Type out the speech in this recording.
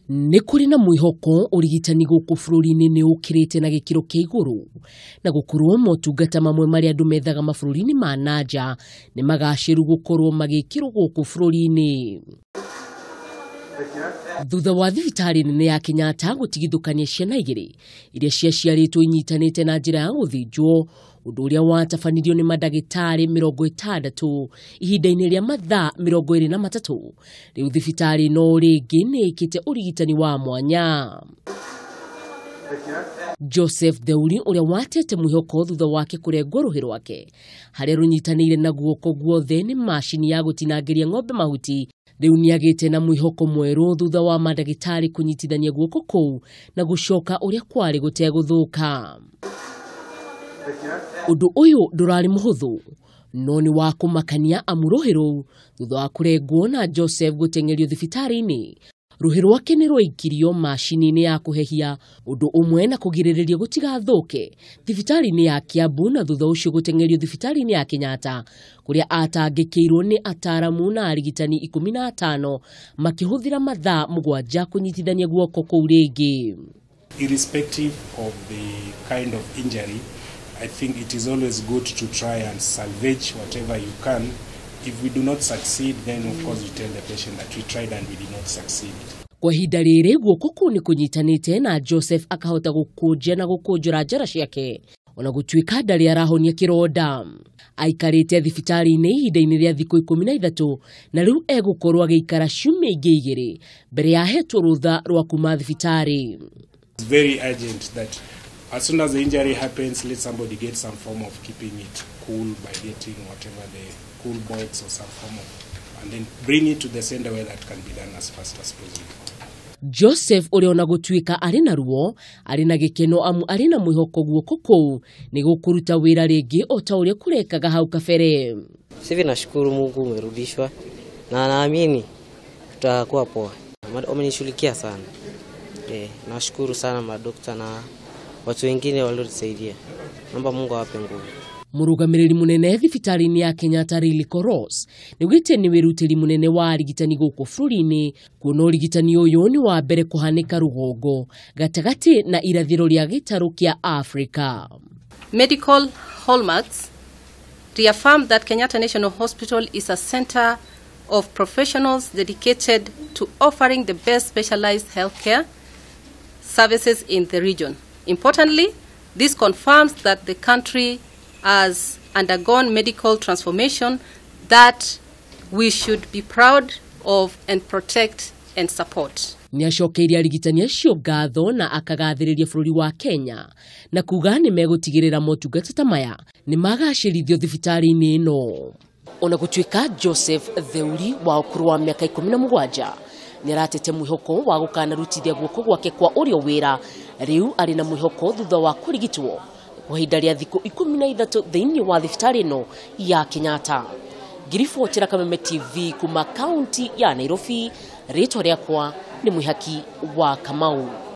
Nĩ kũrĩ na mwĩhoko ũrigitani gũkũ bũrũri-inĩ nĩ ũkĩrĩte na gĩkĩro kĩa igũrũ, na gũkorwo motungata mamwe marĩa andũ methaga mabũrũri-inĩ ma na nja nĩ magacĩru gũkorwo magĩkĩrwo gũkũ bũrũri-inĩ. Thutha wa thibitarĩ nene ya Kenyatta gũtigithũkania ciana igĩrĩ iria ciaciarĩtwo inyitanĩte na njĩra ya gũthĩnjwo, ũndũ ũrĩa watabanirio nĩ mandagĩtarĩ 60 ihinda-inĩ rĩa mathaa 23, rĩu thibitarĩ no rĩngĩ nĩ ĩkĩte ũrigitani wa mwanya. Joseph Theuri ũrĩa watete mwĩhoko thutha wake kũrengwo rũhĩ rwake harĩa rũnyitanĩire na guoko guothe nĩ macini ya gũtinangĩria ng'ombe mahuti, rĩu nĩagĩte na mwĩhoko mwerũ thutha wa mandagĩtarĩ kũnyitithania guoko kũu na gũcoka ũrĩa kwarĩ gũtegũthũka. Ũndũ ũyũ ndũrarĩ mũhũthũ no nĩ wa kũmakania amu rũhĩ rũu thutha wa kũrengwo na Joseph gũteng'erio thibitarĩ-inĩ, rũhĩ rwake nĩ rwaikirio macini-inĩ ya kũhehia ũndũ ũmwe na kũgirĩrĩria gũtigathũke thibitarĩ-inĩ ya Kiambu, na thutha ũcio gũteng'erio thibitarĩ-inĩ ya Kenyatta kũrĩa atangĩkĩirwo nĩ ataramu na arigitani 15 makĩhũthĩra mathaa 7 kũnyitithania guoko kũu rĩngĩ. Irrespective of the kind of injury, I think it is always good to try and salvage whatever you can. If we do not succeed, then of course we tell the patient that we tried and we did not succeed. Kwa ihinda rĩrĩ guoko kũu nĩ kũnyitanĩte na Joseph akahota gũkũnja na gũkũnjũra njara ciake ona gũtuĩka ndarĩ arahonia kĩronda. Aikarĩte thibitarĩ-inĩ ihinda-inĩ rĩa thikũ 13 na rĩu egũkorwo agĩikara ciumia ingĩ 2 mbere ya ahetwo rũtha rwa kuma thibitarĩ. It's very urgent that as soon as the injury happens, let somebody get some form of keeping it cool by getting whatever the cool box or some form of, and then bring it to the center where that can be done as fast as possible. Joseph ũrĩa ona gũtuĩka arĩ na ruo arĩ na gĩkeno amu arĩ na mwĩhoko guoko kũu nĩ gũkũruta wĩra rĩngĩ o ta ũrĩa kũrekaga hau kabere. Sasa nashukuru Mungu umerudishwa na naamini tutakuwa poa. Wamenishughulikia sana. Nashukuru sana madokta na watu wengine waliotusaidia. Naomba Mungu awape nguvu. Mũrũgamĩrĩri mũnene thibitarĩ-inĩ ya Kenyatta Riley Koros nĩugĩte nĩ wĩrutĩri mũnene wa arigitani gũkũ bũrũri-inĩ, kuona ũrigitani ũyũ nĩ wa mbere kũhanĩka rũgongo gatagatĩ na irathĩro rĩa gĩtarũ kĩa Afrika. Medical hallmarks reaffirm that Kenyatta National Hospital is a center of professionals dedicated to offering the best specialized healthcare services in the region. Importantly, this confirms that the country has undergone medical transformation that we should be proud of and protect and support. Nĩacokeirie arigitani acio ngatho na akagathĩrĩria bũrũri wa Kenya na kuga nĩ megũtigĩrĩra motungata ta maya nĩ magacĩrithio thibitarĩ-inĩ ĩno. Ona gũtuĩka Joseph Theuri wa ũkũrũ wa mĩaka 17 nĩaratete mwĩhoko wa gũkanarutithia guoko gwake kwa ũrĩo wĩra, rĩu arĩ na mwĩhoko thutha wa kũrigitwo kwa ihinda rĩa thikũ 13 thĩinĩ wa thibitarĩ ĩno ya Kenyatta. Ngiribotera Kameme TV kuma kaunti ya Nairobi, rĩtwa rĩakwa nĩ Mwĩhaki wa Kamau.